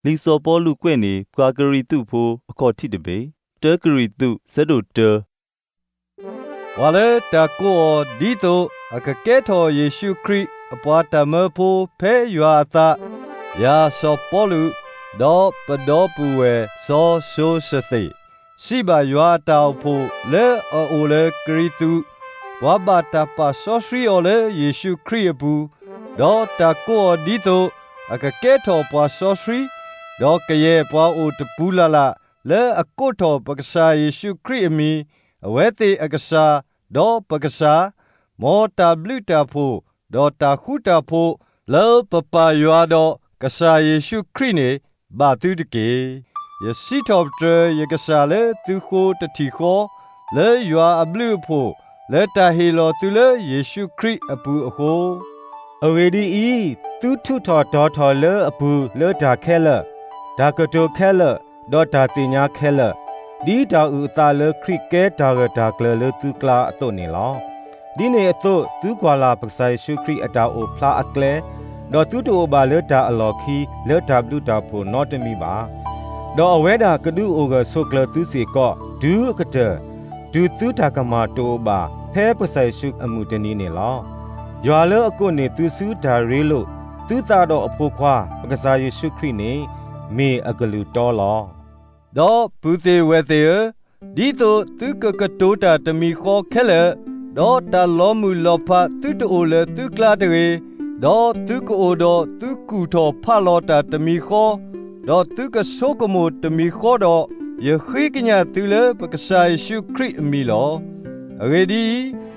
လံာ်စီၤပီလူးကွဲးန့ၢ်ပှၤကရံၣ်သူးဖိအခီၣ်ထံးတဘ့ၣ်, တၢကရံၣ်သူး ဆၢဒိၣ်တၢ ပှၤလၢတၢ်ကိးအီၤဒ်သိးအကကဲထီၣ်ယ့ၣ်ၡူးခရံာ်အပှၤတၢ်မၢဖိဖဲယွၤအသး, ယၤစီၤပီလူး, ဒီးပဒီပုၢ်ဝဲၢ်စီၤစိၤၡသ့း, စံးဘၣ်ယွၤအတၢ်အိၣ်ဖှိၣ်လၢအအိၣ်လၢကရံၣ်သူး, ပှၤဘၣ်တၢ်ပာ်စီဆှံအီၤလၢယ့ၣ်ၡူးခရံာ်အပူၤ, ဒီးတၢ်ကိးအီၤဒ်သိးအကကဲထီၣ်ပှၤစီဆှံ, ဒီးကယဲၢ်ပှၤအိၣ်တပူၤလၢ်လၢ် လၢအကိးထီၣ်ပကစၢ်ယ့ၣ်ၡူးခရံာ်အမံၤ, အဝဲသ့ၣ်အကစၢ်, ဒီးပကစၢ်, မ်တၢ်ဘျုးတၢ်ဖှိၣ်, ဒီးတၢ်ဃူတၢ်ဖိး, လၢပပၢ်ယွၤဒီးကစၢ်ယ့ၣ်ၡူးခရံာ်န့ၣ် ဘၣ်သုတက့ၢ်. ယစံးထီၣ်ပတြၢၤယကစၢ်လၢသုဃိတထံၣ်ဃီ, လၢယွၤအဘျုးအဖှိၣ်, လၢတၢ်ဟ့ၣ်လီၤသုလၢယ့ၣ်ၡူးခရံာ်အပူၤအဃိ, အဂ့ၢ်ဒ်အံၤ, သုထုးထီၣ်တီၤထီၣ်လၢအပူၤလၢတၢ်ခဲလၢာ်, တၢ်ကတိၤခဲလၢာ်, ဒီးတၢ်သ့ၣ်ညါခဲလၢာ်, ဒ်တၢ်အုၣ်အသးလၢခရံာ်ကဲတၢ်ဂၢၢ်တၢ်ကျၢၤလၢသုကျါအသိးန့ၣ်လီၤ. ဒ်န့ၣ်အသိး သုကွၢ်လၢ်ပကစၢ်ယ့ၣ်ၡူးခရံာ်အတၢ်အိၣ်ဖျါအကျဲ, ဒီးသုတအိၣ်ဘၣ်လၢတၢ်အလီၢ်ခံလၢတၢ်ဘျုးတၢ်ဖှိၣ်နီတမံၤဘၣ်. ဒီးအဝဲဒၣ်ကဒုးအိၣ်ဂၢၢ်ဆိးကျၢၤသုစ့ၢ်ကီး တုၤအကတၢၢ်, တုၤသုတၢ်ကမၣ်တအိၣ်ဘၣ် ဖဲပကစၢ်ယ့ၣ်ၡူးအမုၢ်တနံၤန့ၣ်လီၤ. ယွၤလၢအကိးန့ၢ်သုဆူတၢ်ရ့လိာ်, သုသးဒီးအဖိခွါ ပကစၢ်ယ့ၣ်ၡူးခရံာ်န့ၣ် မ့ၢ်အကလုၢ်တီလီၤ. ဒီးပုၢ်သ့ၣ်ဝဲၢ်သ့ၣ်ဧၢ, ဒ်သိးသုကကတိၤတၢ်တမံၤဃီခဲလၢာ်, ဒီးတၢ်လီၤမုၢ်လီၤဖးသုတအိၣ်လၢသုကျါတဂ့ၤ, ဒီးသုကအိၣ်ဒီးသုကူၣ်ထီၣ်ဖးလီၤတၢ်တမံၤဃီ, ဒီးသုကဆိကမိၣ်တမံၤဃီဒီး, ယဃ့ကညးသုလၢပကစၢ်ယ့ၣ်ၡူးခရံာ်အမံၤလီၤ. အဂ့ၢ်ဒ်အံ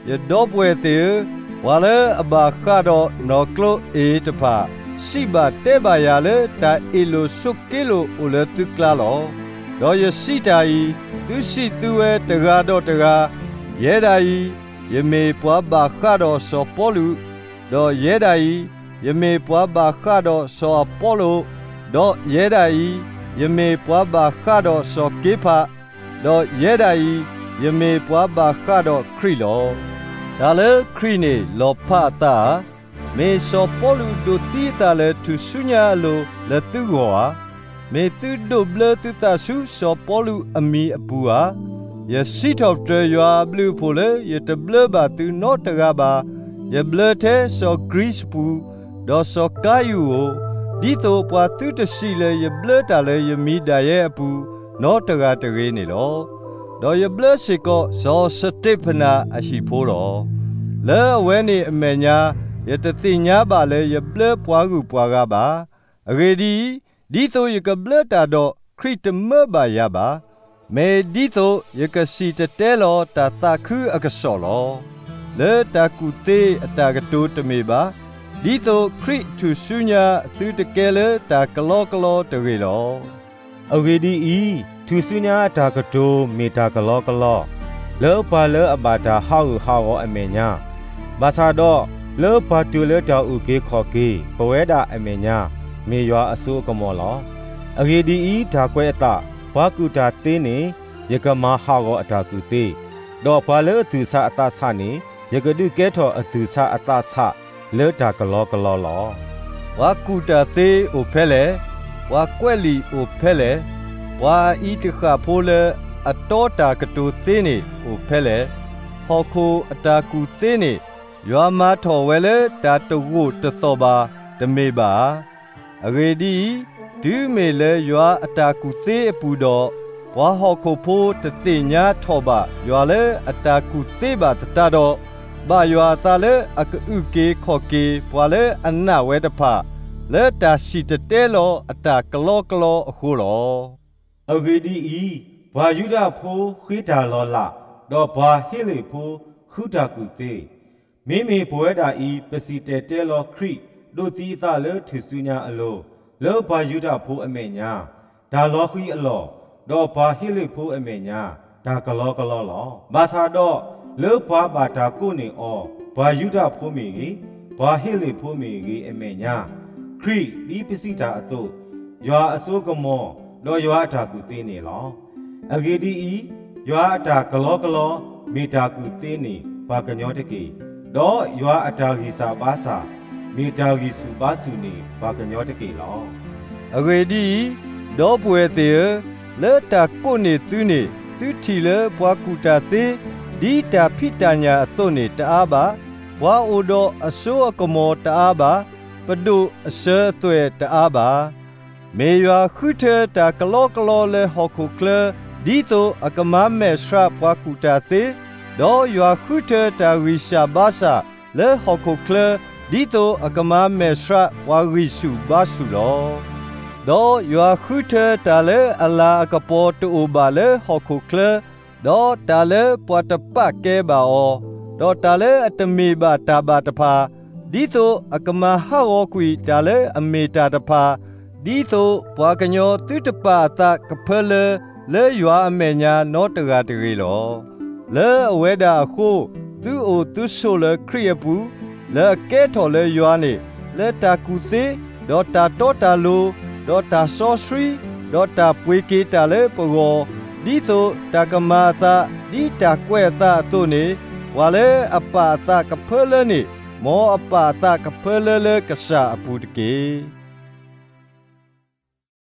ၤ, ယဒီပုၢ်ဝဲၢ်သ့ၣ်ဧၢ, ပှၤလၢအဘၣ်ဃးဒီးနီၢ်ကျိအ့ၤတဖၣ် စံးဘၣ်တဲဘၣ်ယၤလၢတၢ်အ့ၣ်လိာ်ဆိးက့လိာ်အိၣ်လၢသုကျါလီၤ. ဒီးယစံးတၢ်အံၤ, သုစံးသုဝဲတဂၤဒီးတဂၤ, ယဲဒၣ်အံၤ, ယမ့ၢ်ပှၤဘၣ်ဃးဒီးစီၤပီလူး, ဒီးယဲဒၣ်အံၤ, ယမ့ၢ်ပှၤဘၣ်ဃးဒီးစီၤအပီလိၣ်, ဒီးယဲဒၣ်အံၤ, ယမ့ၢ်ပှၤဘၣ်ဃးဒီးစီၤက့ဖး, ဒီးယဲဒၣ်အံၤ, ယမ့ၢ်ပှၤဘၣ်ဃးဒီးခရံာ်လီၤ. တၢ်လၢခရံာ်န့ၣ်လီၤဖးအသးဧါ. မ့ၢ်စီၤပီလူးဒိးသံအသးလၢထူၣ်စုညါအလိၤလၢသုဂီၢ်ဧါ. မ့ၢ်သုဒိးဘျၢသုသးဆူစီၤပီလူးအမံၤအပူၤဧါ. ယစံးထီၣ်ပတြၢၤယွၤအဘျုးအဖှိၣ်လၢယတဘျၢဘၣ်သုနီတဂၤဘၣ်. ယဘျၢထဲစီၤကရံစပူၤ, ဒီးစီၤကါယူဧိၤ, ဒ်သိးပှၤသုတစံးလၢယဘျၢတၢ်လၢယမံၤဒၣ်ယဲအပူၤ နီတဂၤတဂ့ၤန့ၣ်လီၤ. ဒီးယဘျၢစ့ၢ်ကီးစီၤစတ့းဖနၣ်အဟံၣ်ဖိလီၤ. လၢအဝဲန့ၣ်အမဲာ်ညါ, ယတသ့ၣ်ညါဘၣ်လၢယဘျၢပှၤဂုၤပှၤဂၤဘၣ်. အဂ့ၢ်ဒ်အံၤ, ဒ်သိးယကဘျၢတၢ်ဒီး ခရံာ်တမၢဘၣ်ယၤဘၣ်. မ့ၢ်ဒ်သိးယကစံၣ်တဲၤတဲလီၤတၢ်သးခုအကစီၣ်လီၤ. လၢတၢ်ကူၣ်သ့အတၢ်ကတိၤတမ့ၢ်ဘၣ်, ဒ်သိးခရံာ်ထူၣ်စုညါသုတကဲလၢတၢ်ကလီကလီတဂ့ၤလီၤ. အဂ့ၢ်ဒ်အံၤ, ထူၣ်စုညါအတၢ်ကတိၤမ့ၢ်တၢ်ကလီကလီ, လၢပှၤလၢအဘၣ်တၢ်ဟးဂူာ်ဟးဂီၤအမဲာ်ညါ, ဘၣ်ဆၣ်ဒီး, လၢပှၤတုၤလၢတၢ်အုၣ်က့ၤခီၣ်က့ၤပဝဲဒၣ်အမဲာ်ညါ, မ့ၢ်ယွၤအစိအကမီၤလီၤ. အဂ့ၢ်ဒ်အံၤ, တၢ်ကွဲးအသး, ပှၤကူၣ်တၢ်သ့န့ၣ်, ယကမၤဟးဂီၤအတၢ်ကူၣ်သ့, ဒီးပှၤလၢအသူၣ်ဆးအသးဆးန့ၣ်, ယကဒုးကဲထီၣ်အသူၣ်ဆးအသးဆးလၢတၢ်ကလီကလီလီၤ. ပှၤကူၣ်တၢ်သ့အိၣ်ဖဲလဲၣ်, ပှၤကွဲးလံာ်အိၣ်ဖဲလဲၣ်, ပှၤအံးတဃၣ်ဖိလၢအတီတၢ်ကတိၤသ့န့ၣ်အိၣ်ဖဲလဲၣ်, ဟီၣ်ခိၣ်အတၢ်ကူၣ်သ့န့ၣ်, ယွၤမၤထီၣ်ဝဲလၢတၢ်တဂိာ်တသီၣ်ဘၣ်တမ့ၢ်ဘၣ်ဧါ. အဂ့ၢ်ဒ်အံၤ, တုၤမ့ၢ်လၢယွၤအတၢ်ကူၣ်သ့အပူၤဒီး, ပှၤဟီၣ်ခိၣ်ဖိတသ့ၣ်ညါထီၣ်ဘၣ်ယွၤလၢအတၢ်ကူၣ်သ့ဘၣ်သတးဒီး, ဘၣ်ယွၤအသးလၢအကအုၣ်က့ၤခီၣ်က့ၤပှၤလၢအနာ်ဝဲတဖၣ်, လၢတၢ်စံၣ်တဲၤတဲလီၤအတၢ်ကလီကလီအဃိလီၤ. အဂ့ၢ်ဒ်အံၤ, ပှၤယူဒၤဖိဃ့တၢ်လီၤလး, ဒီးပှၤဟ့လ့ၣ်ဖိဃုတၢ်ကူၣ်သ့, မ့မ့ၢ်ပဝဲဒၣ်အံၤ ပစံၣ်တဲၤတဲလီၤခရံာ်ဒိးသံအသးလၢထူၣ်စုညါအလိၤ, လၢပှၤယူဒၤဖိအမဲာ်ညါ, တၢ်လီၤဃံၤအလီၢ်, ဒီးပှၤဟ့လ့ၣ်ဖိအမဲာ်ညါ, တၢ်ကလီကလီလီၤ. ဘၣ်ဆၣ်ဒီး, လၢပှၤဘၣ်တၢ်ကိးန့ၢ်အီၤ, ပှၤယူဒၤဖိမ့ၢ်ဂ့ၤ, ပှၤဟ့လ့ၣ်ဖိမ့ၢ်ဂ့ၤအမဲာ်ညါ, ခရံာ်ဒ်ပစံးတၢ်အသိး, ယွၤအစိအကမီၤ, ဒီးယွၤအတၢ်ကူၣ်သ့န့ၣ်လီၤ. အဂ့ၢ်ဒ်အံၤ, ယွၤအတၢ်ကလီကလီမ့ၢ်တၢ်ကူၣ်သ့န့ၢ်ပှၤကညီတက့ၢ်, ဒီးယွၤအတၢ်ဂံၢ်စၢ်ဘါစၢ်မ့ၢ်တၢ်ဂံၢ်ဆူၣ်ဘါဆူၣ်န့ၢ်ပှၤကညီတက့ၢ်လီၤ. အဂ့ၢ်ဒ်အံၤ, ဒီပုၢ်ဝဲၢ်သ့ၣ်ဧၢ, လၢတၢ်ကိးန့ၢ်သုန့ၣ် သုထံၣ်လၢပှၤကူၣ်တၢ်သ့ ဒ်တၢ်ဖံးတၢ်ညၣ်အသိးန့ၣ်တအါဘၣ်. ပှၤအိၣ်ဒီးအစိအကမီၤတအါဘၣ်. ပဒိၣ်အစၢၤအသွဲၣ်တအါဘၣ်. မ့ၢ်ယွၤဃုထၢတၢ်ကလီကလီလၢဟီၣ်ခိၣ်ချၢ ဒ်သိးအကမၤမဲာ်ဆှးပှၤကူၣ်တၢ်သ့, ဒီးယွၤဃုထၢတၢ်ဂံၢ်စၢ်ဘါစၢ်လၢဟီၣ်ခိၣ်ချၢ ဒ်သိးအကမၤမဲာ်ဆှးပှၤဂံၢ်ဆူၣ်ဘါဆူၣ်လီၤ. ဒီးယွၤဃုထၢတၢ်လၢအလၤအကပီၤတအိၣ်ဘၣ်လၢဟီၣ်ခိၣ်ချၢ, ဒီးတၢ်လၢပှၤတပာ်ကဲဘၣ်အီၤ, ဒီးတၢ်လၢအတမ့ၢ်ဘၣ်တၢ်ဘၣ်တဖၣ်, ဒ်သိးအကမၤဟးဂီၤကွံာ်တၢ်လၢအမ့ၢ်တၢ်တဖၣ်, ဒ်သိးပှၤကညီသုတပာ်အသးကဖၢလၢလၢယွၤအမဲာ်ညါနီတဂၤတဂ့ၤလီၤ. လၢအဝဲဒၣ်အဃိ, သုအိၣ်သုဆိးလၢခရံာ်အပူၤ, လၢအကဲထီၣ်လၢယွၤန့ၣ်, လၢတၢ်ကူၣ်သ့, ဒီးတၢ်တီတၢ်လိၤ, ဒီးတၢ်စီဆှံ, ဒီးတၢ်ပှ့ၤက့ၤတၢ်လၢပဂီၢ်, ဒ်သိးတၢ်ကမၤအသးဒ်တၢ်ကွဲးအသးအသိးန့ၣ်, ပှၤလၢအပာ်အသးကဖၢလၢန့ၣ်, မ်အပာ်အသးကဖၢလၢလၢကစၢ်အပူၤတက့ၢ်.